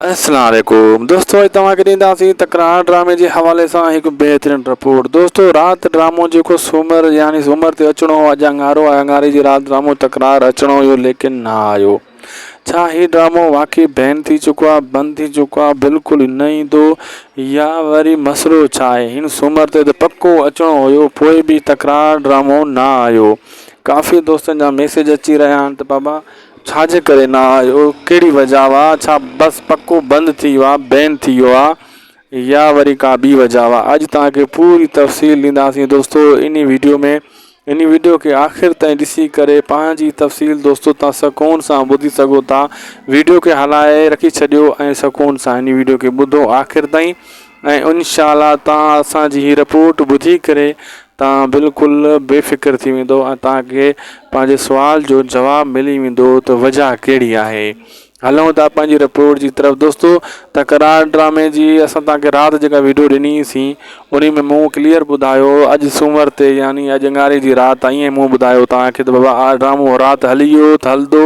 السلام عليڪم دوستو اڄ توهان کي ڏينداسين تڪرار ڊرامي جي حوالي سان هڪ بهترين رپورٽ دوستو رات ڊرامو جيڪو سومر يعني سومر تي اچڻو هو اڄ اڱارو آهي اڱاري جي رات ڊرامو تڪرار اچڻو هيو ليڪن نه آيو ڇا هي ڊرامو واقعي بين ٿي چڪو آهي بند ٿي چڪو آهي بلڪل نه ايندو يا وري مسئلو ڇا آهي هن سومر تي ته پڪو اچڻو هيو پوء به تڪرار ڊرامو نه آيو ڪافي دوستن جا ميسيج اچي رهيا آهن ته بابا ڇا جي ڪري نه آيو ڪهڙي وجه وا ڇا بس پڪو بند ٿي ويو آ بين ٿي ويو آ يا وري ڪا ٻي وجه وا اڄ توهان کي پوري تفصيل ڏينداسين دوستو انهي ويڊيو ۾ انهي ويڊيو کي آخر تائين ڏسي ڪري پنهنجي تفصيل دوستو توهان سڪون سان ٻڌي سگهو ٿا ويڊيو کي هلائي رکي ڇڏيو ۽ سڪون سان انهي ويڊيو کي ٻڌو آخر تائين ۽ انشاء الله توهان اسان جي هي رپورٽ ٻڌي ڪري توهان بلڪل بي فڪر ٿي ويندو ۽ توهان کي پنهنجي سوال جو جواب ملي ويندو ته وجه ڪهڙي آهي هلون ٿا پنهنجي رپورٽ جي طرف دوستو تڪرار ڊرامي جي اسان توهان کي رات جيڪا ويڊيو ڏني سين انهي ۾ مون ڪليئر ٻڌايو اڄ سومر تي يعني اڄ اڱاري جي رات ائين مون ٻڌايو توهان کي ته بابا ڊرامو رات هلي ويو ته هلندو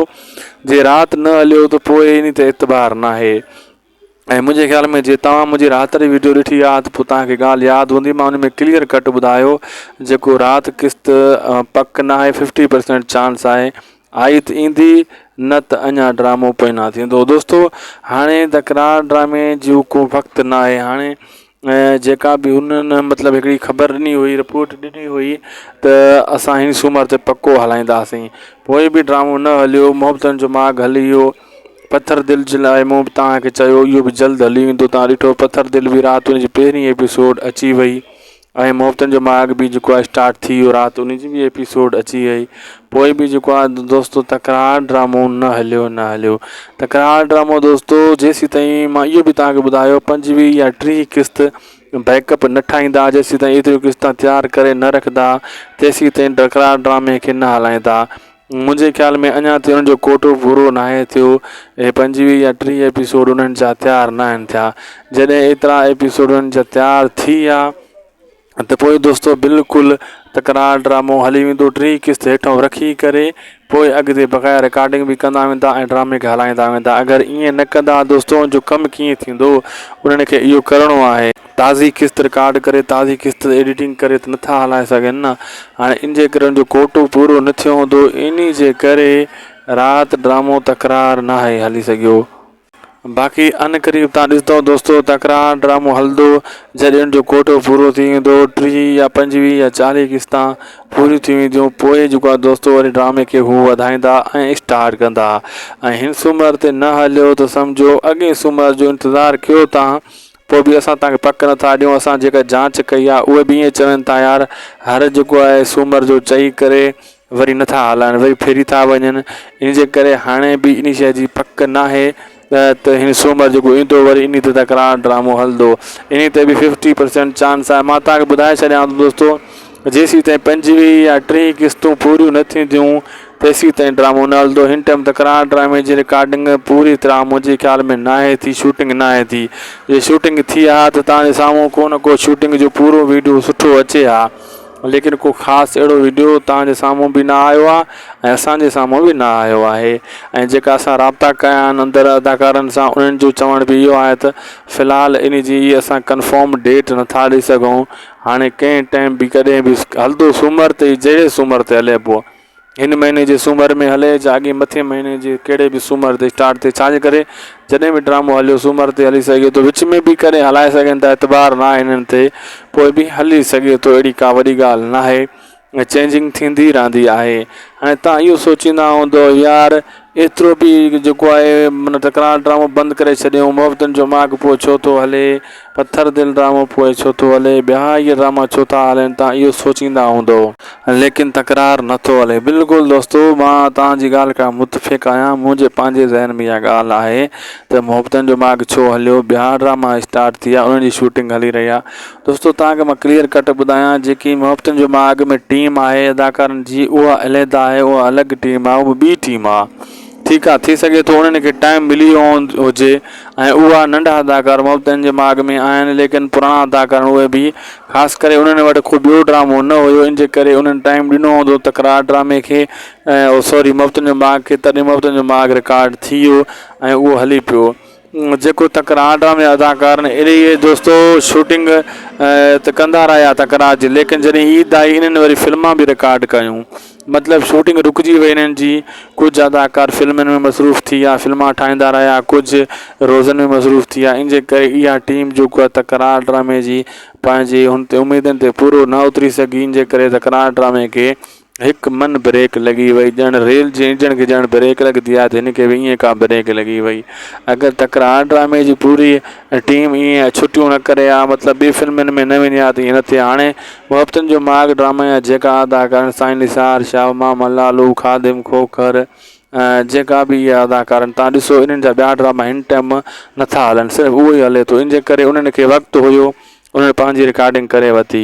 جي رات نه هليو ته پوء انهي تي اعتبار ناهي ۽ منهنجي خيال ۾ جي توهان منهنجي رات واري ويڊيو ڏٺي آ ته پوء توهان کي ڳالهه ياد هوندي مان ان ۾ ڪليئر ڪٽ ٻڌايو جيڪو رات قسط پڪ نه آهي ففٽي پرسنٽ چانس آهي آئي ته ايندي نه ته اڃا ڊرامو پوئنا ٿيندو دوستو هاڻي تڪرار ڊرامي جو ڪو وقت نه آهي هاڻي ۽ جيڪا به انهن مطلب هڪڙي خبر ڏني هئي رپورٽ ڏني هئي ته اسان هن سومر تي پڪو هلائينداسين پوء به ڊرامو نه هليو محبتن جو ماڳ هلي ويو پٿر دل جي لاء مون به توهان کي چيو اهو به جلد هلي ويندو توهان ڏٺو پٿر دل به رات ان جي پهرين ايپيسوڊ اچي وئي ۽ محبتن جو ماڳ به جيڪو آهي اسٽارٽ ٿي ويو رات ان جي به ايپيسوڊ اچي وئي پوء به جيڪو آهي دوستو تڪرار ڊرامو نه هليو نه هليو تڪرار ڊرامو دوستو جيسين تائين مان اهو به توهان کي ٻڌايو پنجويهه يا ٽيهه قسط بيڪ اپ نه ٺاهيندا جيسين تائين ايتريون قسطا تيار ڪري نه رکندا تيسين تائين تڪرار ڊرامي کي نه هلائيندا منهنجي خيال ۾ اڃا تائين انهن جو ڪوٽو پورو ناهي ٿيو ۽ پنجويهه يا ٽيهه ايپيسوڊ انهن جا تيار ناهن ٿيا جڏهن ايترا ايپيسوڊ انهن جا تيار ٿي ويا ته پوء دوستو بلڪل تڪرار ڊرامو هلي ويندو ٽيهه قسط هيٺو رکي ڪري پوء اڳتي بقايا رڪارڊنگ به ڪندا ويندا ۽ ڊرامي کي هلائيندا ويندا اگر ائين نه ڪندا دوستو ان جو ڪم ڪيئن ٿيندو انهن کي اهو ڪرڻو آهي. تازي قسط رڪارڊ ڪري تازي قسط ايڊيٽنگ ڪري ته نٿا هلائي سگهن نه هاڻي ان جي ڪري ان جو ڪوٽو پورو نه ٿيو هوندو انهي جي ڪري رات ڊرامو تڪرار ناهي هلي سگهيو. باقي ان قريب تان ڏسندو دوستو تڪرار ڊرامو هلندو جڏهن ان جو ڪوٽو پورو ٿي ويندو ٽيهه يا پنجويهه يا چاليهه قسطان پوريون ٿي وينديون پوء جيڪو آهي دوستو وري ڊرامي کي هو وڌائيندا ۽ اسٽارٽ ڪندا ۽ هن سومر تي نه هليو ته سمجهو اڳئين سومر جو انتظار ڪيو تان پوء به اسان توهان کي پڪ نٿا ڏيون، اسان جيڪا جانچ ڪئي آهي اهي به ائين چون ٿا يار هر جيڪو آهي سومر جو چئي ڪري وري نٿا هلائن وري ڦري ٿا وڃن ان جي ڪري هاڻي به ان شيء جي پڪ ناهي ته هن سومر جيڪو ايندو وري انهي تي تڪرار ڊرامو هلندو انهي تي به ففٽي پرسينٽ چانس آهي مان توهان کي ٻڌائي ڇڏيان ٿو دوستو جيسين تائين پنجويهه يا ٽيهه قسطون پوريون نه ٿينديون تيسين تائين ڊرامو نه هلندو هن ٽائيم تڪرار ڊرامي جي رڪارڊنگ پوري طرح منهنجي خيال ۾ ناهي ٿي شوٽنگ ناهي ٿي جي شوٽنگ ٿي ها ته توهان جي سامهون ڪو نه ڪو شوٽنگ جو پورو ويڊيو سٺو اچي ها ليڪن ڪو خاص اهڙو ويڊيو توهان جي سامهون به نه آيو آهي ۽ اسان جي سامهون به نه آيو آهي ۽ جيڪا اسان رابطا ڪيا آهن اندر اداڪارن سان انهن جو چوڻ به اهو آهي ته في الحال ان جي اسان ڪنفرم ڊيٽ نٿا ڏئي سگهون هاڻي ڪنهن ٽائيم به ڪڏهن به هلندو سومر تي جهڙي سومر تي هلي پوء هن مهيني جي سومر ۾ هلي يا اڳي مٿين مهيني جي ڪهڙي به سومر تي اسٽارٽ ٿئي ڇاجي ڪري جڏهن به ڊرامو هليو سومر تي هلي سگهي ٿو وچ ۾ به ڪڏهن هلائي سگهن ٿا اعتبار ناهي هنن تي پوء به هلي سگهي ٿو اهڙي ڪا وڏي ڳالهه ناهي ۽ چينجنگ ٿيندي رهندي آهي هاڻي تان اهو سوچيندا هوندو يار ايترو به جيڪو آهي معنيٰ تڪرار ڊرامو بند ڪري ڇڏيون محبتن جو ماڳ پوء ڇو ٿو هلي پٿر دل ڊرامو پوء ڇو ٿو هلي ٻيا اهي ڊراما ڇو ٿا هلن تان اهو سوچيندا هوندو. ليڪن تڪرار نه ٿو هلي. بلڪل دوستو مان توهان جي ڳالهه کان متفق آهيان منهنجي پنهنجي ذهن ۾ اها ڳالهه آهي ته محبتن جو ماڳ ڇو هليو ٻيا ڊراما اسٽارٽ ٿي ويا انهن جي شوٽنگ هلي رهي آهي دوستو توهان کي مان ڪليئر ڪٽ ٻڌايان جيڪي محبتن جو ماڳ ۾ ٽيم آهي اداڪارن جي اها عليحده آهي اها الڳ ٽيم آهي اها ٻي ٽيم آهي ٺيڪ آهي ٿي سگهي ٿو انهن کي ٽائيم ملي ويو هجي ۽ اها ننڍا اداڪار محبتن جي ماڳ ۾ آهن ليڪن پراڻا اداڪار اهي به خاص ڪري انهن وٽ ڪو ٻيو ڊرامو نه هيو ان جي ڪري انهن ٽائيم ڏنو هوندو تڪرار ڊرامي کي ۽ سوري محبتن جو ماڳ کي تڏهن محبتن جو ماڳ رڪارڊ ٿي ويو ۽ اهو هلي پيو. جيڪو تڪرار ڊرامي جا اداڪار آهن اهڙي دوستو شوٽنگ ته ڪندا رهيا تڪرار جي ليڪن جڏهن عيد آئي انهن وري فلما به رڪارڊ ڪيون مطلب شوٽنگ رڪجي وئي انهن جي ڪجهه اداڪار فلمن ۾ مصروف ٿي ويا فلما ٺاهيندا رهيا ڪجهه روزن ۾ مصروف ٿي ويا ان جي ڪري اها ٽيم جيڪو آهي تڪرار ڊرامي جي پنهنجي هن تي اميدن تي پورو نه اتري سگهي ان جي ڪري تڪرار ڊرامي کي هڪ من بريڪ لڳي وئي ڄڻ ريل جي انجڻ کي ڄڻ بريڪ لڳندي آهي ته هن کي به ائين ڪا بريڪ لڳي وئي. اگر تڪرار ڊرامي جي پوري ٽيم ائين ڇٽيون نه ڪري ها مطلب ٻي فلمن ۾ نه وڃي ها ته ائين نه ٿئي ها. هاڻي محبتن جو ماڳ ڊرامي جا جيڪا اداڪار آهن سائين نثار شاهه، ماما لالو، خادم کوکر جيڪا به اهي اداڪار آهن تان ڏسو انهن جا ٻيا ڊراما هن ٽائيم نٿا هلن صرف اهو ئي هلي ٿو ان جي ڪري انهن کي وقت هيو انهن پنهنجي رڪارڊنگ ڪري ورتي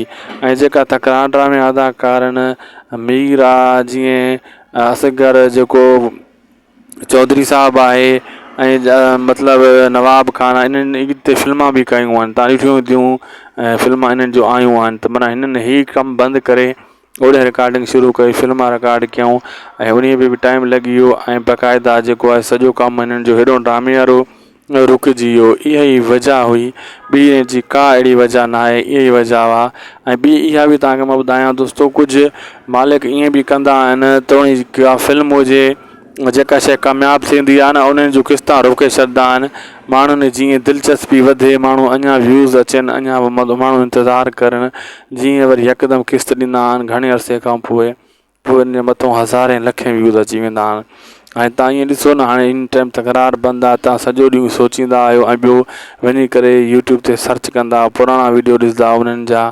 ۽ جيڪا تڪرار ڊرامي اداڪارن مير آ جيئن اصغر جيڪو چوڌري صاحب آهي ۽ مطلب نواب خان آهي انهن عيد تي فلما به ڪيون آهن تان ڏٺيون هونديون ۽ فلما انهن جون آيون آهن ته معنيٰ هنن هي ڪم بند ڪري اوڏي رڪارڊنگ شروع ڪئي فلما رڪارڊ ڪيائون ۽ انهي ۾ به ٽائيم لڳي ويو ۽ باقاعده جيڪو آهي سڄو ڪم هنن جو هيڏو ڊرامي وارو رڪجي ويو اها ئي وجه هئي ٻي جي ڪا اهڙي وجه نه آهي اها ئي وجه هئا ۽ ٻي اها به توهان کي مان ٻڌايان دوستو ڪجهه مالڪ ائين به ڪندا آهن توڻي ڪا فلم هجي جيڪا شيء ڪامياب ٿيندي آهي نه انهن جون قسطا روڪي ڇڏندا آهن ماڻهن جيئن دلچسپي وڌي ماڻهو اڃا ويوز اچن اڃا ماڻهو انتظار ڪرن جيئن وري يڪدم قسط ڏيندا آهن گهڻي عرصي کان پوء پوء ان جي مٿو هزارين لکين ويوز اچي ويندا آهن ۽ تان ائين ڏسو نه هاڻي ان ٽائيم تڪرار بند آهي تان سڄو ڏينهن سوچيندا آهيو ۽ ٻيو وڃي ڪري يوٽيوب تي سرچ ڪندا پراڻا ويڊيو ڏسندا انهن جا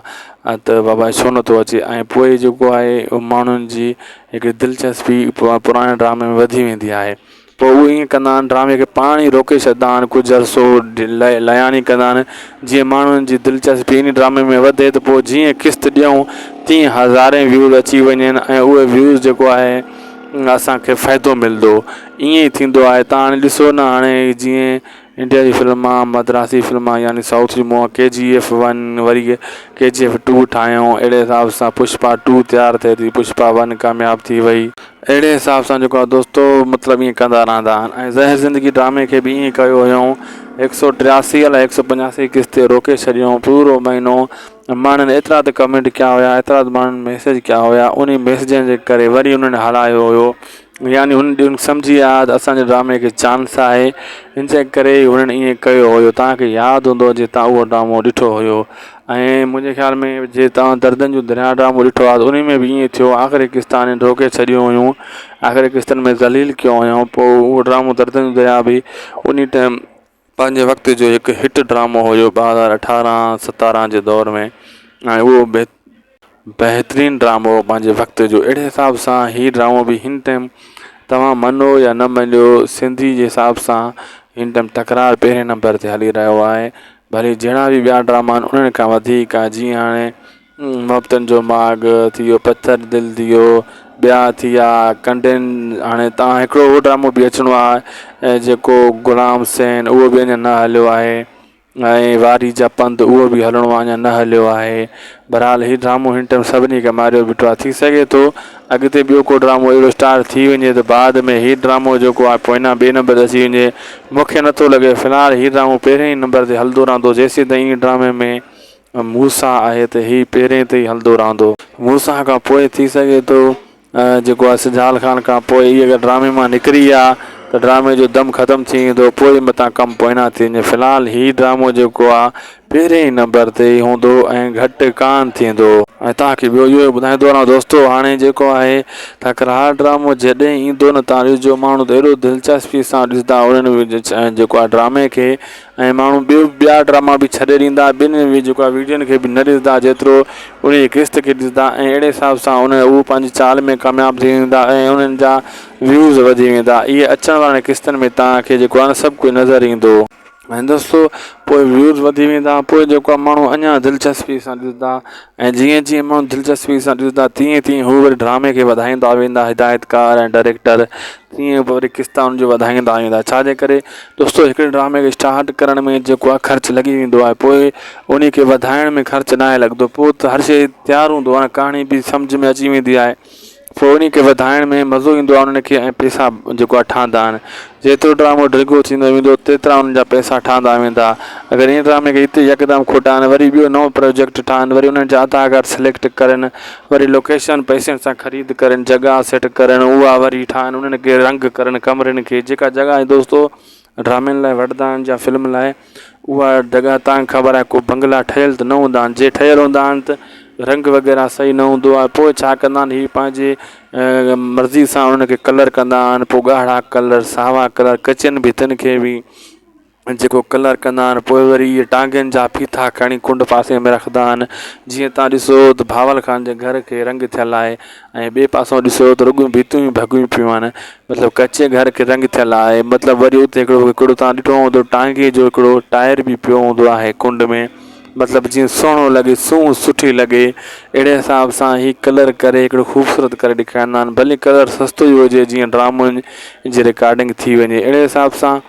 ته بابا ڇو نٿو اچي ۽ پوء جيڪو آهي ماڻهن جي هڪڙي دلچسپي پراڻي ڊرامي ۾ وڌي ويندي آهي پوء اهي ائين ڪندا آهن ڊرامي کي پاڻ ئي روڪي ڇڏندا آهن ڪجهه عرصو لياڻي ڪندا آهن جيئن ماڻهن جي دلچسپي ان ڊرامي ۾ وڌي ته پوء جيئن قسط ڏيون تيئن هزارين ويوز اچي وڃن ۽ اهي ويوز جيڪو آهي اسان کي فائدو ملندو ائين ئي ٿيندو آهي تان هاڻي ڏسو نه هاڻي جيئن انڊيا جي فلم آ مدراسي فلم آ يعني سائوٿ جي مون ڪي جي ايف ون وري ڪي جي ايف ٽو ٺاهيائون اهڙي حساب سان پشپا ٽو تيار ٿئي ٿي پشپا ون ڪامياب ٿي وئي اهڙي حساب سان جيڪو آ دوستو مطلب ائين ڪندا رهندا آهن ۽ زهر زندگي ڊرامي کي به ائين ڪيو هيائون هڪ سو ٽياسي الائي هڪ سو پنجاسي قسط روڪي ڇڏيائون پورو مهينو ماڻهن ايترا ته ڪمينٽ ڪيا هيا ايترا ته ماڻهن ميسيج ڪيا هيا انهي ميسيجن جي ڪري وري انهن هلايو هيو يعني هن ڏينهن سمجهي ويا ته اسان جي ڊرامي کي چانس آهي ان جي ڪري هنن ائين ڪيو هيو توهان کي ياد هوندو جي توهان اهو ڊرامو ڏٺو هيو ۽ منهنجي خيال ۾ جي توهان دردن جو درياء ڊرامو ڏٺو آهي ته انهي ۾ به ائين ٿيو آخري قسطا هنن روڪي ڇڏيون هيون آخري قسطن ۾ ذليل ڪيو هيائون پوء اهو ڊرامو دردن جو درياء به انهي ٽائيم پنهنجي وقت جو هڪ هٽ ڊرامو هيو 2018 17 جي دور ۾ ۽ اهو بهترين ڊرامو هو پنهنجي وقت جو اهڙي حساب سان هي ڊرامو به هن ٽائيم توهان مڃو يا نه مڃو سنڌي جي حساب سان هن ٽائيم تڪرار پهرين نمبر تي هلي رهيو آهي ڀلي جهڙا به ٻيا ڊراما آهن انهن کان وڌيڪ آهي جيئن هاڻي محبتن جو ماڳ ٿي ويو پٿر دل ٿي ويو ٻيا ٿي ويا ڪنڊين هاڻي تان هڪڙو اهو ڊرامو به اچڻو آهي جيڪو غلام حسين اهو به اڃا نه هليو آهي ۽ واري جا پنڌ اهو به هلڻو آهي اڃا نه هليو آهي بهرحال هي ڊرامو هن ٽائيم سڀني کي ماريو بيٺو آهي ٿي سگهي ٿو اڳتي ٻيو ڪو ڊرامو اهڙو اسٽار ٿي وڃي ته بعد ۾ هي ڊرامو جيڪو آهي پوئنا ٻئي نمبر تي اچي وڃي مونکي نٿو لڳي في الحال هي ڊرامو پهرين ئي نمبر تي هلندو رهندو جيسين تائين هن ڊرامي ۾ موسيٰ آهي ته هي پهرين تي ئي هلندو رهندو. موسيٰ کان پوء ٿي سگهي ٿو جيڪو آهي سجال خان کان پوء هي اگر ڊرامي مان نڪري ويا ته ڊرامي جو دم ختم ٿي ويندو پوء متان ڪم پوئنا ٿي وڃي في الحال هي ڊرامو جيڪو آهي پهرين ئي نمبر تي ئي هوندو ۽ گهٽ ڪانه ٿيندو. ۽ توهان کي ٻيو اهو ٻڌائيندو هلان دوستو هاڻي جيڪو آهي تڪرار ڊرامو جڏهن ايندو نه تان ڏسجو ماڻهو ته ايڏو دلچسپي سان ڏسندا انهن جيڪو آهي ڊرامي کي ۽ ماڻهو ٻيو ٻيا ڊراما به ڇڏي ڏيندا ٻين جيڪو آهي ويڊيون کي به نه ڏسندا جيترو ان جي قسط کي ڏسندا ۽ اهڙي حساب سان ان هو پنهنجي چال ۾ ڪامياب ٿي ويندا ۽ انهن جا ويوز وڌي ويندا اهي اچڻ وارن قسطن ۾ توهان کي جيڪو آهي نه سڀ ڪجهه نظر ايندو. ۽ دوستو پوء ويوز وڌي ويندا پوء جيڪو آهي ماڻهو اڃا دلچسپي سان ڏسندا ۽ جيئن جيئن ماڻهو دلچسپي سان ڏسندا تيئن تيئن هو وري ڊرامي کي وڌائيندا ويندا هدايتڪار ۽ ڊائريڪٽر تيئن به وري قسطا ان جون وڌائيندا ويندا ڇا جي ڪري دوستو هڪڙي ڊرامي کي اسٽارٽ ڪرڻ ۾ جيڪو آهي خرچ لڳي ويندو آهي پوء ان کي وڌائڻ ۾ خرچ ناهي لڳندو پوء ته هر شيء تيار هوندو آهي ڪهاڻي به سمجهه ۾ اچي ويندي آهي. پوء انهي کي وڌائڻ ۾ مزو ايندو آهي انهن کي ۽ پئسا جيڪو آهي ٺهندا آهن جيترو ڊرامو ڊگهو ٿيندو ويندو تيترا انهن جا پئسا ٺهندا ويندا اگر ان ڊرامي کي هتي يڪدم کوٽائن وري ٻيو نئون پروجيڪٽ ٺاهن وري انهن جا اداڪار سليڪٽ ڪرن وري لوڪيشن پئسن سان خريد ڪرن جڳهه سيٽ ڪرن اها وري ٺاهن انهن کي رنگ ڪرن ڪمرن کي جيڪا جڳهه دوستو ڊرامن لاء وٺندا آهن يا فلم لاء اها جڳهه تان خبر آهي ڪو بنگلا ٺهيل ته نه هوندا آهن جي ٺهيل هوندا آهن ته رنگ وغيره صحيح نه هوندو آهي پوء ڇا ڪندا آهن هي پنهنجي مرضي سان ان کي ڪلر ڪندا آهن پوء ڳاڙها ڪلر ساوا ڪلر ڪچن ڀتين کي به جيڪو ڪلر ڪندا آهن پوء وري اهي ٽانگن جا ڦيٿا کڻي ڪنڊ پاسي ۾ رکندا آهن جيئن تان ڏسو ته بهاول خان جي گهر کي رنگ ٿيل آهي ۽ ٻئي پاسو ڏسو ته رڳو ڀتيون ئي ڀڳيون پيون آهن مطلب ڪچي گهر کي رنگ ٿيل آهي مطلب وري اتي هڪڙو هڪڙو تان ڏٺو هوندو ٽانگي جو هڪڙو ٽائر به پيو هوندو آهي ڪنڊ ۾ مطلب جيئن سهڻو لڳي سونهن سٺي لڳي اهڙي حساب سان هي ڪلر ڪري هڪڙو خوبصورت ڪري ڏيکاريندا آهن ڀلي ڪلر سستو ئي هجي جيئن ڊرامن جي رڪارڊنگ ٿي وڃي اهڙي حساب سان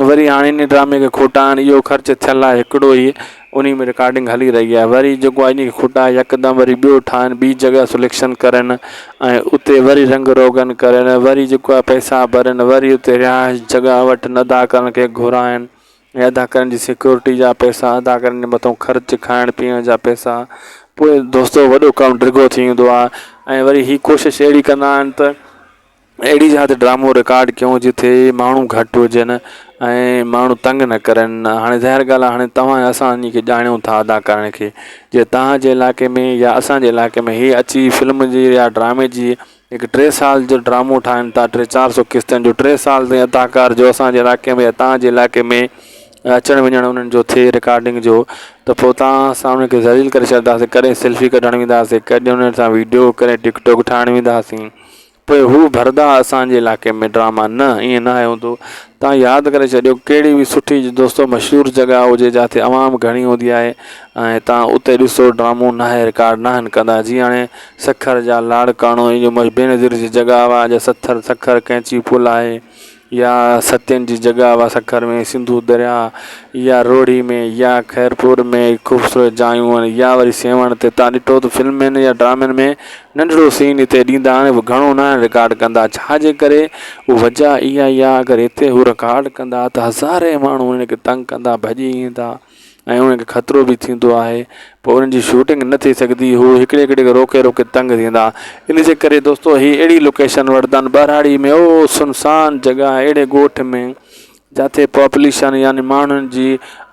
وري هاڻي انهي ڊرامي کي کوٽائڻ اهو خرچ ٿيل آهي هڪڙو ئي انهي ۾ رڪارڊنگ هلي رهي آهي وري جيڪو آهي انهي کي کوٽائي يڪدم وري ٻيو ٺاهن ٻي جڳهه سليڪشن ڪرن ۽ اتي وري رنگ روغن ڪرن وري جيڪو آهي پئسا ڀرن وري اتي رهائش جڳهه وٺن اداڪارن کي گهرائن ۽ اداڪارن جي سيڪيورٽي جا پئسا اداڪارن جي مٿو خرچ کائڻ پيئڻ جا پئسا پوء دوستو وڏو ڪم ڊگهو ٿي ويندو آهي ۽ وري هي ڪوشش اهڙي ڪندا آهن ته اهڙي جاء تي ڊرامو رڪارڊ ڪيون جتي ماڻهو گهٽ هجن ۽ ماڻهو تنگ نه ڪرن هاڻي ظاهر ڳالهه آهي هاڻي توهان ۽ اسان انهي کي ڄاڻيون ٿا اداڪارن کي جي توهان جي علائقي ۾ يا اسان جي علائقي ۾ هي اچي فلم جي يا ڊرامي جي هڪ ٽي سال جو ڊرامو ٺاهن ٿا ٽي چار سو قسطن جو ٽي سال تائين اداڪار جو اسان جي علائقي ۾ يا توهان جي علائقي ۾ اچڻ وڃڻ انهن جو ٿئي رڪارڊنگ جو ته پوء توهان اسان انهن کي ذليل ڪري ڇڏنداسين ڪڏهن سيلفي ڪڍڻ وينداسين ڪڏهن انهن سان ويڊيو ڪڏهن ٽڪ ٽاڪ ٺاهڻ وينداسين پوء هو ڀردا اسان جي علائقي ۾ ڊراما نه ائين ناهي هوندو تان ياد ڪري ڇڏيو ڪهڙي به سٺي دوستو مشهور جڳهه هجي جاتي عوام گهڻي هوندي آهي ۽ تان اتي ڏسو ڊرامو ناهي رڪارڊ ناهن ڪندا جيئن هاڻي سکر جا لاڙڪاڻو جو بينظير جي جڳهه آهي جا ستر سکر ڪينچي پل آهي يا ستين جي جڳهه آ سکر ۾ سنڌو درياء يا روهڙي ۾ يا خيرپور ۾ خوبصورت جايون آهن يا وري سيوهڻ تي تان ڏٺو ته فلمن يا ڊرامن ۾ ننڍڙو سين هتي ڏيندا آهن گهڻو ناهن رڪارڊ ڪندا ڇا جي ڪري وجهه اها ئي آهي اگر هتي هو رڪارڊ ڪندا ته هزارين ماڻهو انهن کي تنگ ڪندا ڀڄي ايندا ۽ انهن کي خطرو به ٿيندو آهي پوء انهن جي شوٽنگ نه ٿي سگهندي هو هڪڙي هڪڙي کي روڪي روڪي تنگ ٿيندا ان جي ڪري دوستو هي اهڙي لوڪيشن وٺندا آهن ٻهراڙي ۾ او سنسان جڳهه اهڙي ڳوٺ ۾ جاتي پاپوليشن يعني ماڻهن جي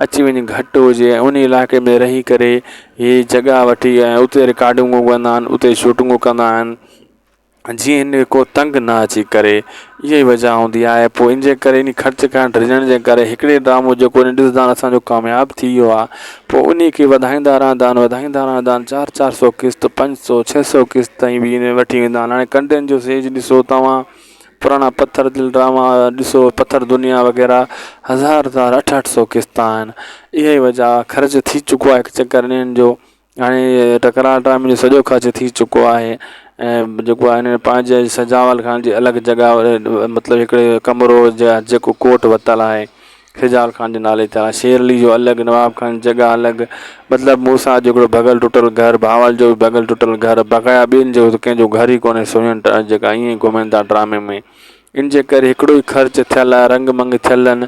اچي وڃ گهٽ هجي ۽ ان علائقي ۾ رهي ڪري هي جڳهه وٺي ۽ اتي رڪارڊنگون ڪندا آهن اتي شوٽنگون ڪندا آهن جيئن هن کي ڪو تنگ نه اچي ڪري اها ئي وجه هوندي آهي پوء ان جي ڪري ان خرچ کان ڊڄڻ جي ڪري هڪڙي ڊرامو جيڪو ان ڏسندا آهن اسان جو ڪامياب ٿي ويو آهي پوء انهي کي وڌائيندا رهندا آهن وڌائيندا رهندا آهن چار چار سو قسط پنج سو ڇهه سو قسط تائين به ان وٺي ويندا آهن هاڻي ڪنڊين جو سيج ڏسو توهان پراڻا پٿر دل ڊراما ڏسو پٿر دنيا وغيره هزار هزار اٺ اٺ سو قسط آهن اها ئي وجه آهي خرچ ٿي چڪو آهي هڪ چڪر انهن جو هاڻي ٽڪراء ڊرامي جو سڄو خرچ ٿي چڪو آهي ۽ جيڪو آهي هن پنهنجي سجاول خان جي الڳ جڳهه مطلب هڪڙي ڪمرو جيڪو ڪوٽ ورتل آهي سجاول خان جي نالي تي شير علي جو الڳ نواب خان جي جڳهه الڳ مطلب موسيٰ جو هڪڙو ڀڳل ٽٽل گهر بهاول جو به ڀڳل ٽٽل گهر بقايا ٻين جو ڪنهن جو گهر ئي ڪونهي سوين جيڪا ائين ئي گهمن ٿا ڊرامي ۾ ان جي ڪري هڪڙو ئي خرچ ٿيل آهي رنگ منگ ٿيل آهن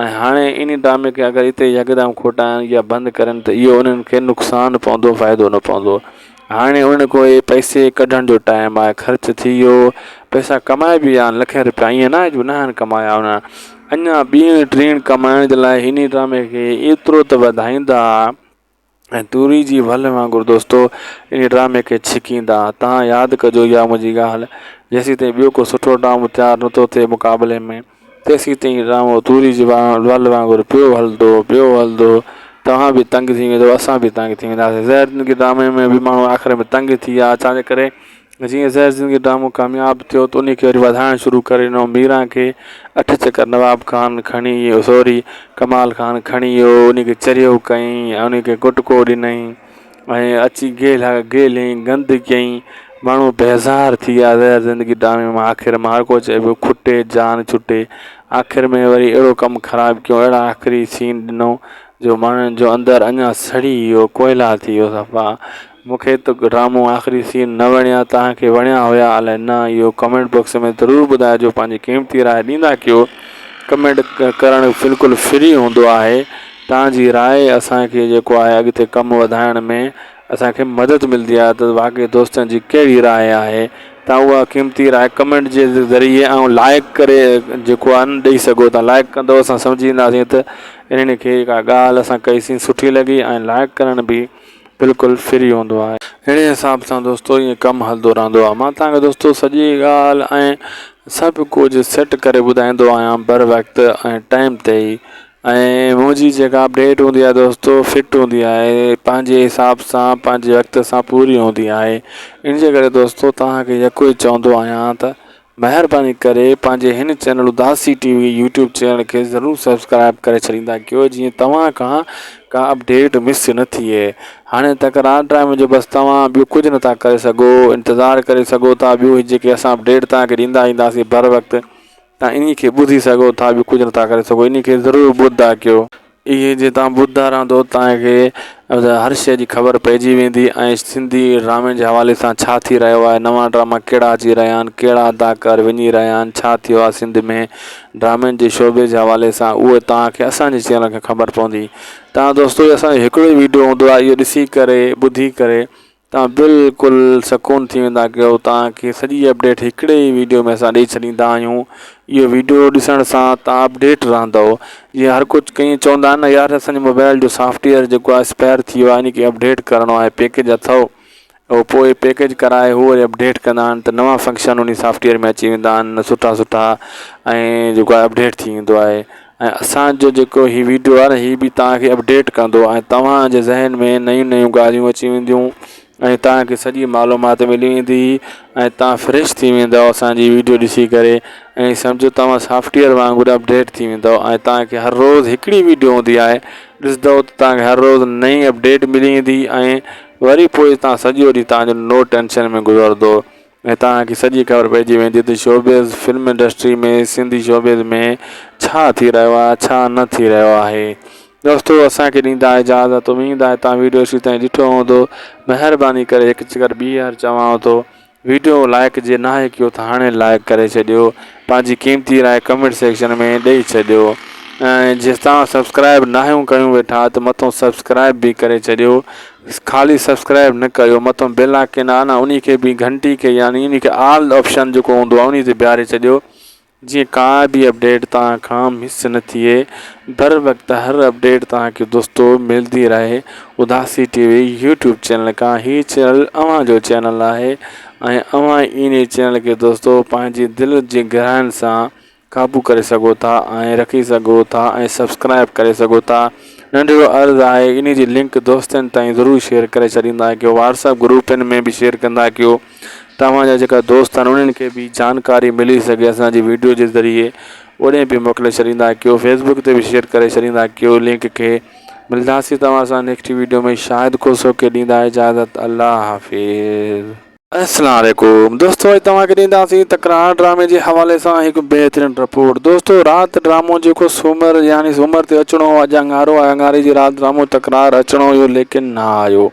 ۽ هاڻي ان ڊرامي کي اگر اتي يڪدم کوٽائن يا بند ڪرن ته اهو انهن کي نقصان پوندو فائدو نه پوندو هاڻي انهن کي اهي پئسي ڪڍڻ جو ٽائيم آهي خرچ ٿي ويو پئسا ڪمائي به ويا آهن لکين روپيا ائين نه آهي جو نه آهن ڪمايا انهن اڃا ٻيڻ ٽيڻ ڪمائڻ جي لاء ان ڊرامي کي ايترو ته وڌائيندا ۽ توري جي ول وانگر دوستو انهي ڊرامي کي ڇڪيندا. توهان ياد ڪجو اها منهنجي ڳالهه. جيسين تائين ٻيو ڪو سٺو ڊرامو تيار نٿو ٿئي مقابلي ۾ تيسين تائين هي ڊرامو توري جي ول وانگر پيو هلندو پيو هلندو. توهان به تنگ ٿي ويندو اسان به تنگ ٿي وينداسين. زهر زندگي ڊرامي ۾ به ماڻهو آخر ۾ تنگ ٿي ويا ڇا جي ڪري جيئن زهر زندگي ڊرامو ڪامياب ٿيو ته انهي کي وري وڌائڻ شروع ڪري ڏنو. ميران کي اٺ چڪر نواب خان کڻي سوري ڪمال خان کڻي ويو انهي کي چريو ڪيائين ۽ انهي کي گٽڪو ڏنائين ۽ اچي گيلها گيلهين گند ڪيائين ماڻهو بيزار ٿي ويا زهر زندگي ڊرامي مان آخر ۾ هر ڪو چئي پيو کٽي جان ڇٽي آخر ۾ وري اهڙو ڪم خراب ڪيو اهڙا آخري سين ڏنو جو ماڻهن جو اندر اڃا سڙي ويو ڪوئلا ٿي ويو صفا. مون کي ته ڊرامو آخري سين نه وڻيا توهان کي وڻيا هيا الائي نه اهو ڪمينٽ باڪس ۾ ضرور ٻڌائجو پنهنجي قيمتي راء ڏيندا ڪيو ڪمينٽ ڪرڻ بلڪل فري هوندو آهي توهان جي راء اسان کي جيڪو آهي اڳتي ڪم وڌائڻ ۾ اسان کي مدد ملندي آهي ته واقعي دوستن جي ڪهڙي راء آهي توهان اها قيمتي راء ڪمينٽ جي ذريعي ۽ لائڪ ڪري جيڪو آهي نه ڏئي سگهو ٿا لائڪ ڪندو اسان سمجهي وينداسين ته انهن کي ڪا ڳالهه اسان ڪئي سين سٺي لڳي ۽ لائڪ ڪرڻ به بلڪل فري هوندو آهي. اهڙي حساب سان دوستو ائين ڪم هلندو رهندو آهي مان توهان کي دوستو سڄي ڳالهه ۽ سڀ ڪجهه سيٽ ڪري ٻڌائيندو آهيان بر وقت ۽ ٽائيم تي ئي ۽ منهنجي جيڪا اپڊيٽ هوندي آهي دوستو فٽ هوندي آهي پنهنجي حساب سان پنهنجي وقت سان پوري هوندي آهي ان جي ڪري دوستو توهان کي يڪو ئي چوندو آهيان ته مهرباني ڪري پنهنجي هن channel Udasi T V YouTube channel کي ضرور سبسڪرائب ڪري ڇڏيندا ڪيو جيئن توهان کان ڪا اپڊيٽ مس نه ٿئي هاڻي تڪرار ڊرامي جو بس توهان ٻيو ڪجهه نٿا ڪري سگهو انتظار ڪري سگهو ٿا ٻيو هي جيڪي اسان اپڊيٽ توهان کي ڏيندا اينداسين بر وقت توهان انهي کي ٻڌي سگهو ٿا ٻيو ڪجهه نٿا ڪري سگهو انهي کي ضرور ٻڌدا ڪيو. اهي جي توهان ٻڌندا رهندو توهان کي هر شيء جي خبر پئجي ويندي ۽ سنڌي ڊرامن جي حوالي سان ڇا ٿي رهيو آهي نوان ڊراما ڪهڙا اچي رهيا آهن ڪهڙا اداڪار وڃي رهيا آهن ڇا ٿيو آهي سنڌ ۾ ڊرامن جي شعبي جي حوالي سان اهو توهان کي اسان جي چينل کان خبر پوندي توهان دوستو اسان جو هڪڙو ئي ويڊيو هوندو آهي اهو ڏسي ڪري ٻڌي ڪري توهان بلڪل سڪون ٿي ويندا ڪيو توهان کي سڄي اپڊيٽ هڪڙي ئي ويڊيو ۾ اسان ڏئي ڇڏيندا آهيون اهو ويڊيو ڏسڻ سان توهان اپڊيٽ رهندو جيئن هر ڪجهه ڪئين چوندا آهن نه يار اسان جي موبائل جو سافٽويئر جيڪو آهي ايڪسپائر ٿي ويو آهي ان کي اپڊيٽ ڪرڻو آهي پيڪيج اٿو اهو پوء پيڪيج ڪرائي هو وري اپڊيٽ ڪندا آهن ته نوان فنڪشن ان سافٽويئر ۾ اچي ويندا آهن سٺا سٺا ۽ جيڪو آهي اپڊيٽ ٿي ويندو آهي ۽ اسان جو جيڪو هي ويڊيو آهي نه هي به توهان کي اپڊيٽ ڪندو ۽ توهان جي ذهن ۾ نيون نيون ڳالهيون اچي وينديون ۽ توهان کي سڄي معلومات ملي ويندي ۽ توهان فريش ٿي ويندؤ اسان جي ويڊيو ڏسي ڪري ۽ سمجهو توهان سافٽويئر وانگر اپڊيٽ ٿي ويندؤ ۽ توهان کي هر روز هڪڙي ويڊيو هوندي آهي ڏسندؤ ته توهان کي هر روز نئين اپڊيٽ ملي ويندي ۽ وري پوء توهان سڄو ڏينهن توهان جو نو ٽينشن ۾ گذرندو ۽ توهان کي سڄي خبر پئجي ويندي ته showbiz film industry ۾ Sindhi showbiz ۾ ڇا ٿي رهيو آهي ڇا نه ٿي رهيو آهي دوستو اسان کي ڏيندا اجازت اميد آهي توهان ويڊيو هيسين تائين ڏٺو هوندو مهرباني ڪري هڪ چڪر ٻيهر چوان ٿو ويڊيو لائڪ جي ناهي ڪيو ته هاڻي لائڪ ڪري ڇڏيو پنهنجي قيمتي راء ڪمينٽ سيڪشن ۾ ڏئي ڇڏيو ۽ جي توهان سبسڪرائب ناهيون ڪيون ويٺا ته مٿو سبسڪرائب به ڪري ڇڏيو خالي سبسڪرائب نه ڪيو مٿو بيل آئڪن آ نه انهي کي به گهنٽي کي يعني انهي کي آل آپشن جيڪو هوندو آ انهي تي بيهاري ڇڏيو جيئن ڪا به اپڊيٽ توهان کان مس نه ٿئي بر وقت هر اپڊيٽ توهان کي دوستو ملدي رهي Udasi T V YouTube channel کان هي چينل اوهان جو چينل آهي ۽ اوهان انهي چينل کي دوستو پنهنجي دل جي گهراين سان قابو ڪري سگهو ٿا ۽ رکي سگهو ٿا ۽ سبسڪرائب ڪري سگهو ٿا ننڍڙو عرض آهي انهي جي لنڪ دوستن تائين ضرور شيئر ڪري ڇڏيندا ڪيو واٽس اپ گروپن ۾ به شيئر ڪندا ڪيو توهان جا جيڪا دوست آهن انهن کي به جانڪاري ملي سگهي اسان جي ويڊيو جي ذريعي اوڏي به موڪلي ڇڏيندا ڪيو فيسبوڪ تي به شيئر ڪري ڇڏيندا ڪيو لنڪ کي ملداسي توهان سان نيڪسٽ ويڊيو ۾ شاهد کوسو کي ڏيندا اجازت الله حافظ. السلام عليڪم دوستو اڄ توهان کي ڏينداسين تڪرار ڊرامي جي حوالي سان هڪ بهترين رپورٽ دوستو رات ڊرامو جيڪو سومر يعني سومر تي اچڻو هو اڄ اڱارو آهي اڱاري جي رات ڊرامو تڪرار اچڻو هيو ليڪن نه آيو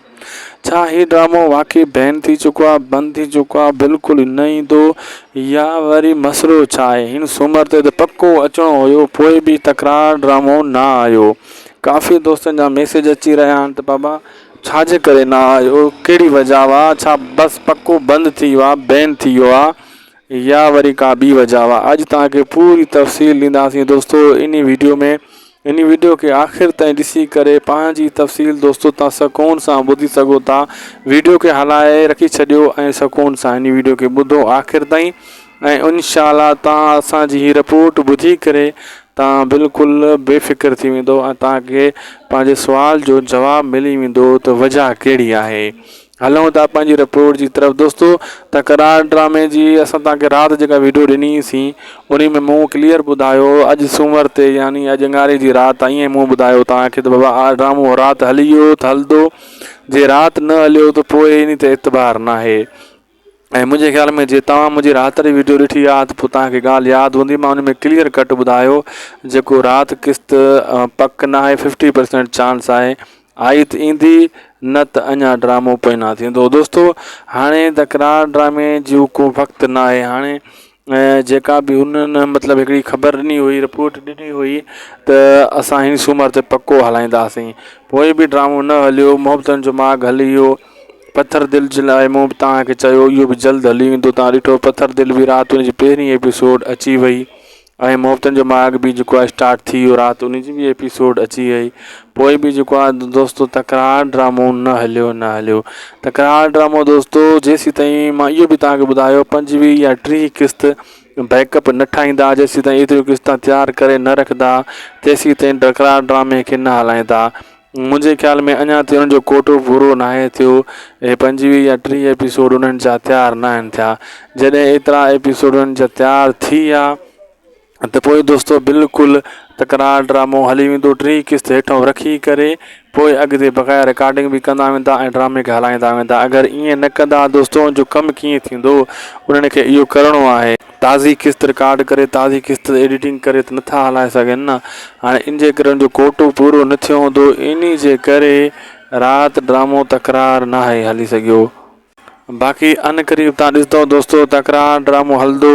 ڇا هي ڊرامو واقعي بين ٿي چڪو آهي بند ٿي چڪو آهي بلڪل نه ايندو يا وري مسئلو ڇا آهي هن سومر تي ته پڪو اچڻو هيو پوء به تڪرار ڊرامو نه آيو ڪافي دوستن جا ميسيج اچي رهيا آهن ته بابا ڇا جي ڪري نه آيو ڪهڙي وجه هئا ڇا بس پڪو بند ٿي ويو آ بين ٿي ويو آ يا وري ڪا ٻي وجه هئا اڄ توهان کي پوري تفصيل ڏينداسين دوستو انهي ويڊيو ۾ انهي ويڊيو کي آخر تائين ڏسي ڪري پنهنجي تفصيل دوستو توهان سڪون سان ٻڌي سگهو ٿا ويڊيو کي هلائي رکي ڇڏيو ۽ سڪون سان انهي ويڊيو کي ٻڌو آخر تائين ۽ انشاء الله توهان اسان جي هي رپورٽ ٻڌي ڪري توهان بلڪل بي فڪر ٿي ويندو ۽ توهان کي پنهنجي سوال جو جواب ملي ويندو ته وجه ڪهڙي آهي هلون ٿا پنهنجي رپورٽ جي طرف دوستو تڪرار ڊرامي جي اسان توهان کي رات جيڪا ويڊيو ڏني سين انهي ۾ مون ڪليئر ٻڌايو اڄ سومر تي يعني اڄ اڱاري جي رات ائين مون ٻڌايو توهان کي ته بابا ڊرامو رات هلي ويو ته هلندو جي رات نه هليو ته پوء انهي تي اعتبار ناهي ۽ منهنجي خيال ۾ جي توهان منهنجي رات واري ويڊيو ڏٺي آ ته پوء توهان کي ڳالهه ياد هوندي مان ان ۾ ڪليئر ڪٽ ٻڌايو جيڪو رات قسط پڪ نه آهي ففٽي پرسينٽ چانس آهي آئي ته ايندي نه ته اڃا ڊرامو پوئنا ٿيندو دوستو هاڻي تڪرار ڊرامي جو ڪو وقت ناهي هاڻي جيڪا به انهن مطلب هڪڙي خبر ڏني هئي رپورٽ ڏني هئي ته اسان هن سومر تي پڪو هلائينداسين پوء به ڊرامو نه هليو محبتن جو ماڳ هلي ويو پٿر دل جي لاء مون به توهان کي چيو اهو به جلد هلي ويندو توهان ڏٺو پٿر دل به رات ان جي پهرين ايپيسوڊ اچي وئي ۽ محبتن جو ماڳ به جيڪو آهي اسٽارٽ ٿي ويو رات ان جي به ايپيسوڊ اچي وئي پوء به جيڪو آهي دوستو تڪرار ڊرامو نه هليو نه هليو تڪرار ڊرامو دوستو جيسين تائين مان اهو به توهان کي ٻڌايو پنجويهه يا ٽيهه قسط بيڪ اپ نه ٺاهيندا جيسين تائين ايتريون قسطا تيار ڪري نه رکندا تيسين تائين تڪرار ڊرامي کي نه هلائيندا منهنجي خيال ۾ اڃا تائين انهن جو ڪوٽو پورو ناهي ٿيو ۽ پنجويهه يا ٽيهه ايپيسوڊ انهن جا تيار ناهن ٿيا جڏهن ايترا ايپيسوڊ انهن جا تيار ٿي ويا ته پوء دوستو بلڪل تڪرار ڊرامو هلي ويندو ٽيهه قسط هيٺو رکي ڪري پوء اڳتي بقايا رڪارڊنگ به ڪندا ويندا ۽ ڊرامي کي هلائيندا ويندا اگر ائين نه ڪندا دوستو ان جو ڪم ڪيئن ٿيندو انهن کي اهو ڪرڻو آهي تازي قسط رڪارڊ ڪري تازي قسط ايڊيٽنگ ڪري ته نٿا هلائي سگهن نه هاڻي ان جي ڪري ان جو ڪوٽو پورو نه ٿيو هوندو انهي جي ڪري رات ڊرامو تڪرار ناهي هلي سگهيو باقي ان قريب تان ڏسندو دوستو تڪرار ڊرامو هلندو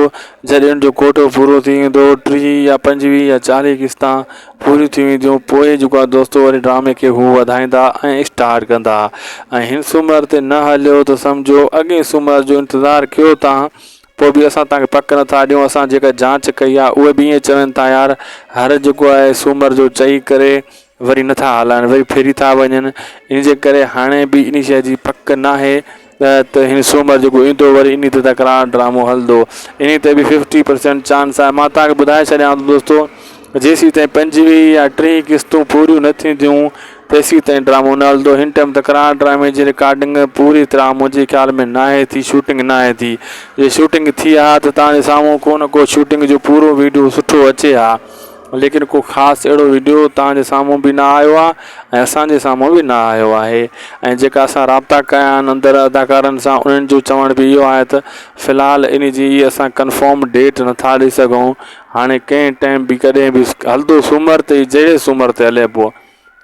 جڏهن ان جو ڪوٽو پورو ٿي ويندو ٽيهه يا پنجويهه يا چاليهه قسطان پوريون ٿي وينديون پوء جيڪو آهي دوستو وري ڊرامي کي هو وڌائيندا ۽ اسٽارٽ ڪندا ۽ هن سومر تي نه هليو ته سمجهو اڳئين سومر جو انتظار ڪيو تان پوء به اسان توهان کي پڪ نٿا ڏيون، اسان جيڪا جانچ ڪئي آهي اهي به ائين چون ٿا يار هر جيڪو آهي سومر جو چئي ڪري وري نٿا هلائن وري ڦري ٿا وڃن ان جي ڪري هاڻي به ان شيء جي پڪ ناهي ته هن سومر جيڪو ايندو وري انهي تي تڪرار ڊرامو هلندو انهي تي به ففٽي پرسينٽ چانس آهي مان توهان کي ٻڌائي ڇڏيان ٿو دوستو جيسين تائين پنجويهه يا ٽيهه قسطون پوريون نه ٿينديون تيسين تائين ڊرامو نه هلندو. هن ٽائيم تڪرار ڊرامي جي رڪارڊنگ پوري طرح منهنجي خيال ۾ ناهي ٿي شوٽنگ ناهي ٿي جي شوٽنگ ٿي ها ته توهان جي سامهون ڪو نه ڪو شوٽنگ جو پورو ويڊيو سٺو اچي ها ليڪن ڪو خاص اهڙو ويڊيو توهان جي سامهون به نه آيو آهي ۽ اسان جي سامهون به نه آيو آهي ۽ جيڪا اسان رابطا ڪيا آهن اندر اداڪارن سان انهن جو چوڻ به اهو آهي ته في الحال ان جي اسان ڪنفرم ڊيٽ نٿا ڏئي سگهون هاڻي ڪنهن ٽائيم به ڪڏهن به هلندو سومر تي ئي جهڙي سومر تي هلي پوء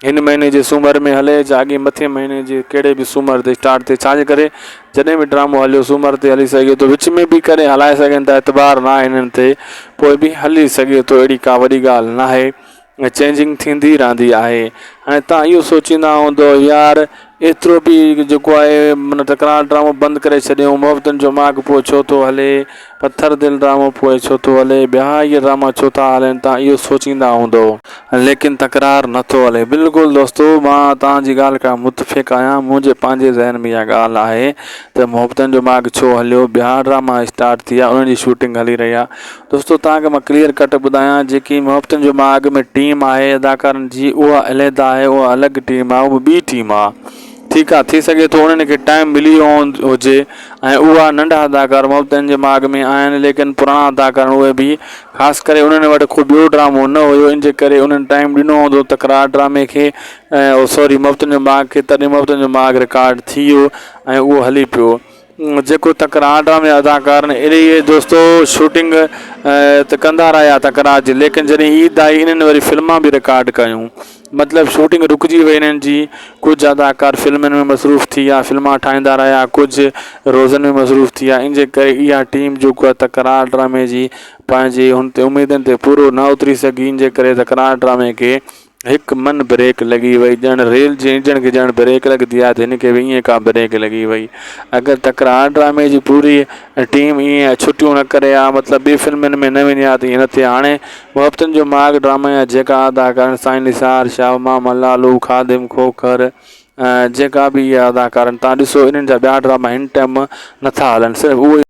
هن مهيني جي سومر ۾ هلي يا اڳي مٿين مهيني جي ڪهڙي به سومر تي اسٽارٽ ٿئي ڇاجي ڪري جڏهن به ڊرامو هليو سومر تي هلي سگهي ٿو وچ ۾ به ڪڏهن هلائي سگهن ٿا اعتبار ناهي هنن تي پوء به هلي سگهي ٿو اهڙي ڪا وڏي ڳالهه ناهي ۽ چينجنگ ٿيندي رهندي آهي هاڻي تان اهو سوچيندا هوندو يار ايترو به جيڪو آهي معنيٰ تڪرار ڊرامو بند ڪري ڇڏيو محبتن جو ماڳ پوء ڇو ٿو هلي پٿر دل ڊرامو پوء ڇو ٿو هلي ٻيا اهي ڊراما ڇو ٿا هلن تان اهو سوچيندا هوندو ليڪن تڪرار نٿو هلي بلڪل دوستو مان توهان جي ڳالهه کان متفق آهيان منهنجي پنهنجي ذهن ۾ اها ڳالهه آهي ته محبتن جو ماڳ ڇو هليو ٻيا ڊراما اسٽارٽ ٿي ويا انهن جي شوٽنگ هلي رهي آهي دوستو توهان کي مان ڪليئر ڪٽ ٻڌايان جيڪي محبتن جو ماڳ ۾ ٽيم آهي اداڪارن جي اها عليحده آهي اها الڳ ٽيم آهي اها ٻي ٽيم آهي ٺيڪ آهي ٿي سگهي ٿو انهن کي ٽائيم ملي ويو هجي ۽ اها ننڍا اداڪار محبتن جي ماڳ ۾ آهن ليڪن پراڻا اداڪار اهي به خاص ڪري انهن وٽ ڪو ٻيو ڊرامو نه هيو ان جي ڪري انهن ٽائيم ڏنو هوندو تڪرار ڊرامي کي ۽ سوري محبتن جو ماڳ کي تڏهن محبتن جو ماڳ رڪارڊ ٿي ويو ۽ اهو هلي پيو جيڪو تڪرار ڊرامي جا اداڪار آهن اهڙي دوستو شوٽنگ ته ڪندا رهيا تڪرار جي ليڪن جڏهن عيد آئي انهن وري فلمان به رڪارڊ ڪيون مطلب شوٽنگ رڪجي وئي انهن جي ڪجهه اداڪار فلمن ۾ مصروف ٿي ويا فلمان ٺاهيندا رهيا ڪجهه روزن ۾ مصروف ٿي ويا ان جي ڪري اها ٽيم جيڪو آهي تڪرار ڊرامي جي پنهنجي هن تي اميدن تي پورو نه اتري سگهي ان جي ڪري تڪرار ڊرامي کي هڪ من بريڪ لڳي وئي ڄڻ ريل جي انجڻ کي ڄڻ بريڪ لڳندي آهي ته هن کي به ائين ڪا بريڪ لڳي وئي. اگر تڪرار ڊرامي جي پوري ٽيم ائين ڇٽيون نه ڪري ها مطلب ٻي فلمن ۾ نه وڃي ها ته ائين نه ٿئي ها. هاڻي محبتن جو ماڳ ڊرامي جا جيڪا اداڪار آهن سائين نثار شاهه، ماما لالو، خادم کوکر جيڪا به اهي اداڪار آهن تان ڏسو انهن جا ٻيا ڊراما هن ٽائيم نٿا هلن صرف اهي.